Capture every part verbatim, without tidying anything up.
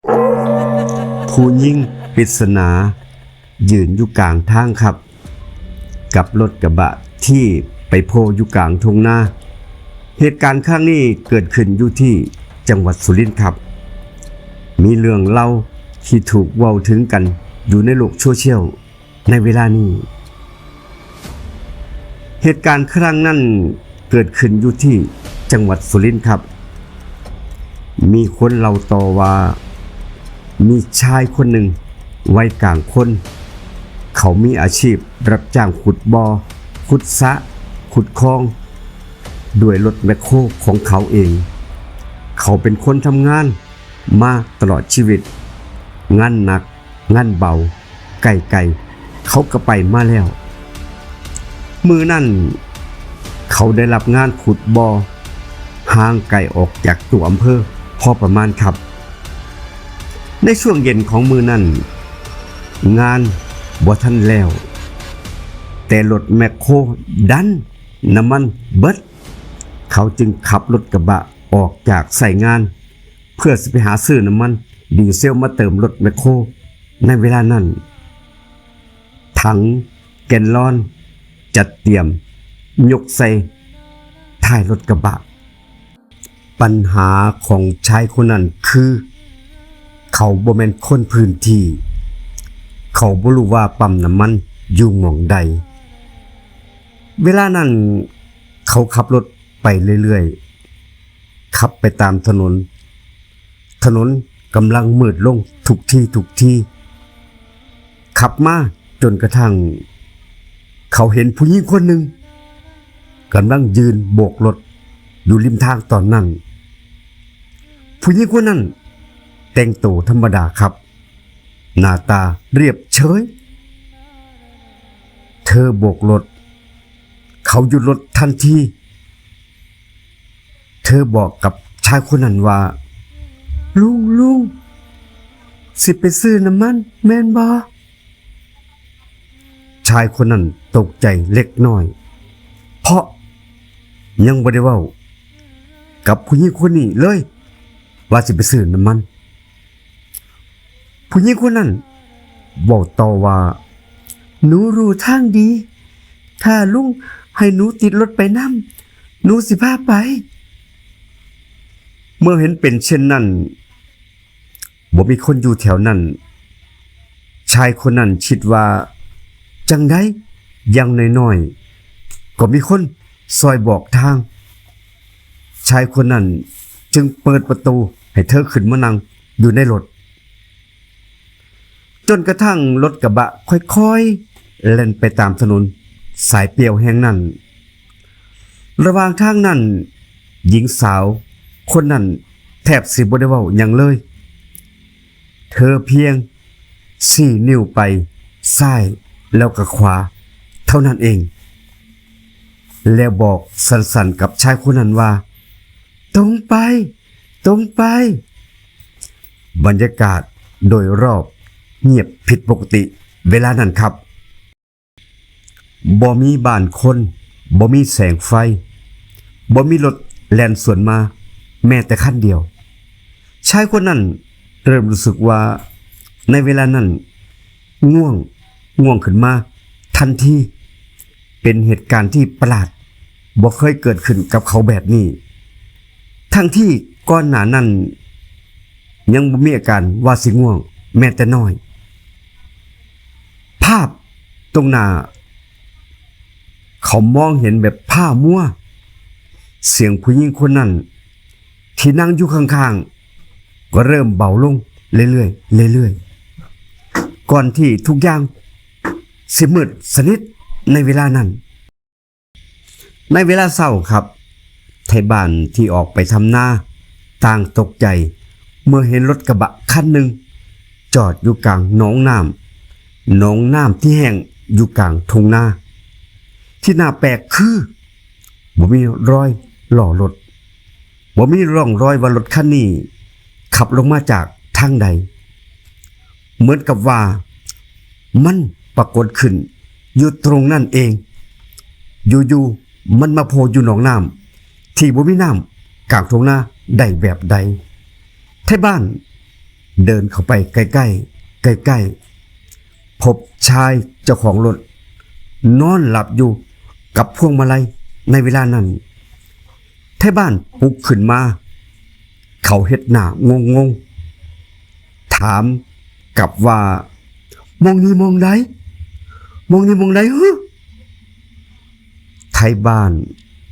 ผู้หญิงปริศนายืนอยู่กลางทางครับ กับรถกระบะที่ไปโผล่อยู่กลางทุ่งนา เหตุการณ์ครั้งนี้เกิดขึ้นอยู่ที่จังหวัดสุรินทร์ครับ มีเรื่องเล่าที่ถูกเว้าถึงกันอยู่ในโลกโซเชียลในเวลานี้ เหตุการณ์ครั้งนั้นเกิดขึ้นอยู่ที่จังหวัดสุรินทร์ครับ มีคนเล่าต่อว่า มีชายคนหนึ่งวัยกลางคน เขามีอาชีพรับจ้างขุดบ่อ ขุดสระ ขุดคลอง ด้วยรถแมคโครของเขาเอง เขาเป็นคนทำงานมาตลอดชีวิต งานหนัก งานเบา ไกลๆ เขาก็ไปมาแล้ว มื้อนั้น เขาได้รับงานขุดบ่อ ห่างไกลออกจากตัวอำเภอพอประมาณครับ ในช่วงเย็นของมื้อนั้น งานบ่ทันแล้ว แต่รถแมคโครดันน้ำมันเบิด เขาจึงขับรถกระบะออกจากไซต์งาน เพื่อสิไปหาซื้อน้ำมันดีเซลมาเติมรถแมคโคร ในเวลานั้น ถังแกลลอนจัดเตรียมยกใส่ท้ายรถกระบะ ปัญหาของชายคนนั้นคือ เขาบ่แม่นคนพื้นที่ เขาบ่รู้ว่าปั๊มน้ำมันอยู่หม่องใด เวลานั้นเขาขับรถไปเรื่อยๆ ขับไปตามถนน ถนนกำลังมืดลงทุกทีทุกที ขับมาจนกระทั่ง เขาเห็นผู้หญิงคนหนึ่งกำลังยืนโบกรถอยู่ริมทางตอนนั้น ผู้หญิงคนนั้นแต่งตัวธรรมดาครับ หน้าตาเรียบเฉย เธอโบกรถ เขาหยุดรถทันที เธอบอกกับชายคนนั้นว่า ลุง ลุง สิไปซื้อน้ำมัน แม่นบ่ ชายคนนั้นตกใจเล็กน้อย เพราะยังบ่ได้เว้ากับผู้หญิงคนนี้เลย ว่าสิไปซื้อน้ำมัน ผู้หญิงคนนั้นเว้าต่อว่า หนูรู้ทางดี ถ้าลุงให้หนูติดรถไปนำ หนูสิพาไป เมื่อเห็นเป็นเช่นนั้น บ่มีคนอยู่แถวนั้น ชายคนนั้นคิดว่า จั่งใด อย่างน้อยๆ ก็มีคนซอยบอกทาง ชายคนนั้นจึงเปิดประตูให้เธอขึ้นมานั่งอยู่ในรถ จนกระทั่งรถกระบะค่อยๆ แล่นไปตามถนนสายเปลี่ยวแห่งนั้น ระหว่างทางนั้น หญิงสาวคนนั้นแทบสิบ่ได้เว้าหยังเลย เธอเพียงชี้นิ้วไปซ้ายแล้วก็ขวาเท่านั้นเอง แล้วบอกสั้นๆ กับชายคนนั้นว่า ตรงไป ตรงไป บรรยากาศโดยรอบเงียบผิดปกติเวลานั้นครับ บ่มีบ้านคน บ่มีแสงไฟ บ่มีรถแล่นสวนมาแม้แต่คันเดียว ชายคนนั้นเริ่มรู้สึกว่าในเวลานั้นง่วง ง่วงขึ้นมาทันที เป็นเหตุการณ์ที่ประหลาด บ่เคยเกิดขึ้นกับเขาแบบนี้ ทั้งที่ก่อนหน้านั้นยังบ่มีอาการว่าสิง่วงแม้แต่น้อย ภาพตรงหน้า เขามองเห็นแบบผ้ามัว เสียงผู้หญิงคนนั้นที่นั่งอยู่ข้างๆ ก็เริ่มเบาลงเรื่อยๆ เรื่อยๆ ก่อนที่ทุกอย่างสิมืดสนิทในเวลานั้น ในเวลาเช้าครับ ไทบ้านที่ออกไปทำนาต่างตกใจ เมื่อเห็นรถกระบะคันหนึ่งจอดอยู่กลางหนองน้ำ หนองน้ำที่แห้งอยู่กลางทุ่งนา ที่น่าแปลกคือบ่มีรอยล้อรถ บ่มีร่องรอยว่ารถคันนี้ขับลงมาจากทางใด เหมือนกับว่ามันปรากฏขึ้นอยู่ตรงนั้นเอง อยู่ๆ มันมาโผล่อยู่หนองน้ำที่บ่มีน้ำกลางทุ่งนาได้แบบใด ไทบ้าน เดินเข้าไปใกล้ๆ ใกล้ๆ พบชายเจ้าของรถ นอนหลับอยู่กับพวงมาลัยในเวลานั้น ไทบ้านปลุกขึ้นมา เขาเฮ็ดหน้างงๆ ถามกลับว่า หม่องนี้หม่องใด หม่องนี้หม่องใด ฮะ ไทบ้าน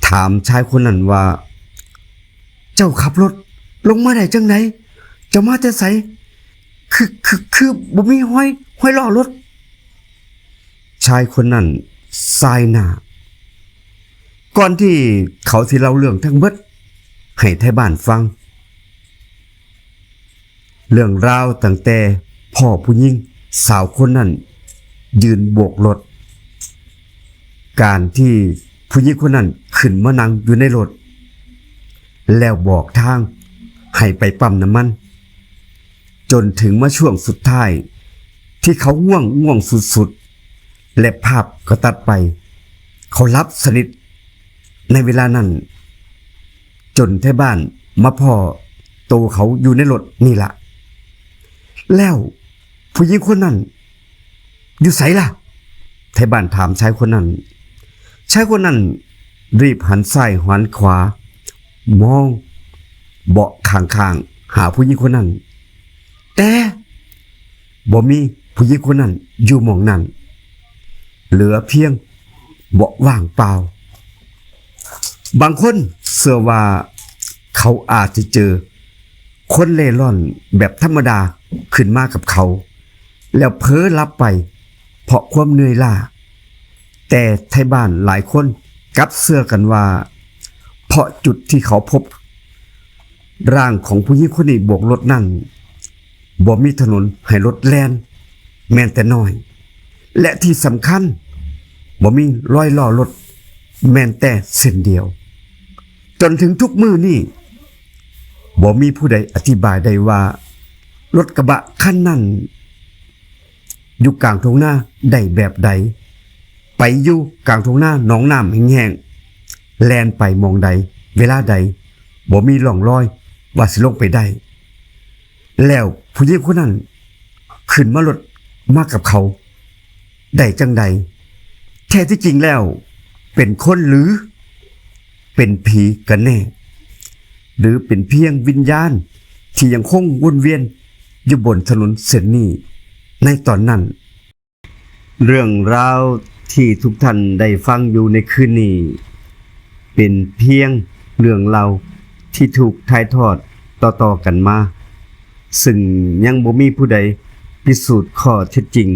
ถามชายคนนั้นว่า เจ้าขับรถลงมาได้จั่งใด เจ้ามาแต่ไส คือ คือ คือบ่มีฮอย ฮอยล้อรถ ชายคนนั้นสายหน้า ก่อนที่เขาสิเล่าเรื่องทั้งเบิดให้ไทบ้านฟัง เรื่องราวตั้งแต่พ้อผู้หญิงสาวคนนั้นยืนโบกรถ การที่ผู้หญิงคนนั้นขึ้นมานั่งอยู่ในรถ แล้วบอกทางให้ไปปั๊มน้ำมัน จนถึงมาช่วงสุดท้าย ที่เขาง่วง ง่วงสุดๆ และภาพก็ตัดไป เขาหลับสนิทในเวลานั้น จนไทบ้านมาพ้อโตเขาอยู่ในรถนี่ละ แล้วผู้หญิงคนนั้นอยู่ไสล่ะ ไทบ้านถามชายคนนั้น ชายคนนั้นรีบหันซ้ายหันขวา มองเบาะข้างๆ หาผู้หญิงคนนั้น แต่บ่มีผู้หญิงคนนั้นอยู่หม่องนั้น เหลือเพียงเบาะว่างเปล่า บางคนเชื่อว่าเขาอาจจะเจอคนเร่ร่อนแบบธรรมดาขึ้นมากับเขา แล้วเผลอหลับไปเพราะความเหนื่อยล้า แต่ไทบ้านหลายคนกลับเชื่อกันว่า เพราะจุดที่เขาพบร่างของผู้หญิงคนนี้โบกรถนั้น บ่มีถนนให้รถแล่นแม้นแต่น้อย และที่สำคัญ บ่มีรอยล้อรถแม้นแต่เส้นเดียว จนถึงทุกมื้อนี้ บ่มีผู้ใดอธิบายได้ว่า รถกระบะคันนั้น อยู่กลางทุ่งนาได้แบบใด ไปอยู่กลางทุ่งนาหนองน้ำแห้งๆ แล่นไปหม่องใด เวลาใด บ่มีร่องรอยว่าสิลงไปได้ แล้วผู้หญิงคนนั้นขึ้นมารถมากับเขาได้จั่งใด แท้ที่จริงแล้วเป็นคนหรือเป็นผีกันแน่ หรือเป็นเพียงวิญญาณที่ยังคงวนเวียนอยู่บนถนนเส้นนี้ในตอนนั้น เรื่องราวที่ทุกท่านได้ฟังอยู่ในคืนนี้ เป็นเพียงเรื่องเล่าที่ถูกถ่ายทอดต่อๆกันมา ซึ่งยังบ่มีผู้ใดพิสูจน์ข้อเท็จจริง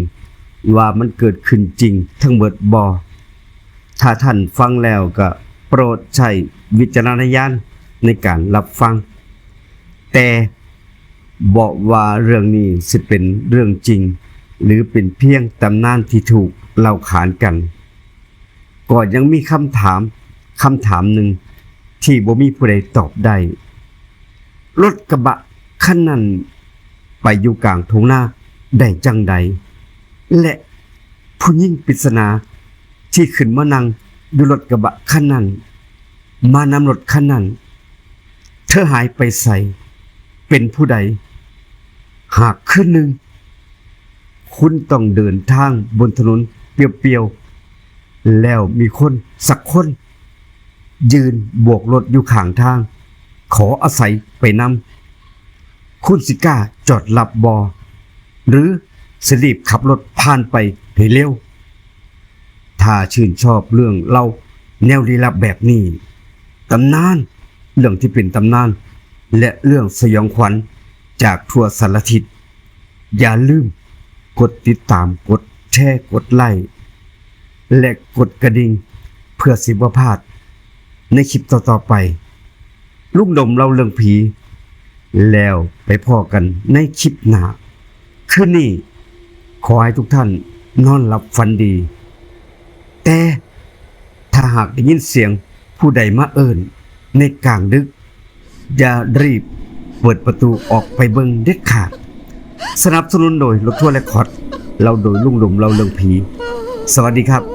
ว่ามันเกิดขึ้นจริงทั้งเบิดบ่ ถ้าท่านฟังแล้วก็โปรดใช้วิจารณญาณในการรับฟัง แต่บ่ว่าเรื่องนี้สิเป็นเรื่องจริง หรือเป็นเพียงตำนานที่ถูกเล่าขานกัน ก็ยังมีคำถาม คำถามหนึ่งที่บ่มีผู้ใดตอบได้ รถกระบะคันนั้นไปอยู่กลางทุ่งนาได้จั่งใด และผู้หญิงปริศนาที่ขึ้นมานั่งอยู่รถกระบะคันนั้น มานำรถคันนั้น เธอหายไปไส เป็นผู้ใด หากคืนหนึ่ง คุณต้องเดินทางบนถนนเปลี่ยวๆ แล้วมีคนสักคน ยืนโบกรถอยู่ข้างทาง ขออาศัยไปนำ คุณสิกล้าจอดรับบ่ หรือสิรีบขับรถผ่านไปให้เร็ว ถ้าชื่นชอบเรื่องเล่าแนวลี้ลับแบบนี้ ตำนาน เรื่องที่เป็นตำนาน และเรื่องสยองขวัญจากทั่วสารทิศ อย่าลืมกดติดตาม กดแชร์ กดไลค์ และกดกระดิ่ง เพื่อสิบ่พลาดในคลิปต่อๆไป ลุงดมเล่าเรื่องผี แล้วไปพ้อกันในคลิปหน้า คืนนี้ขอให้ทุกท่านนอนหลับฝันดี แต่ถ้าหากได้ยินเสียงผู้ใดมาเอิ้นในกลางดึก อย่ารีบเปิดประตูออกไปเบิ่งเด็ดขาด สนับสนุนโดยรถทัวร์เรคคอร์ด เล่าโดยลุงดมเล่าเรื่องผี สวัสดีครับ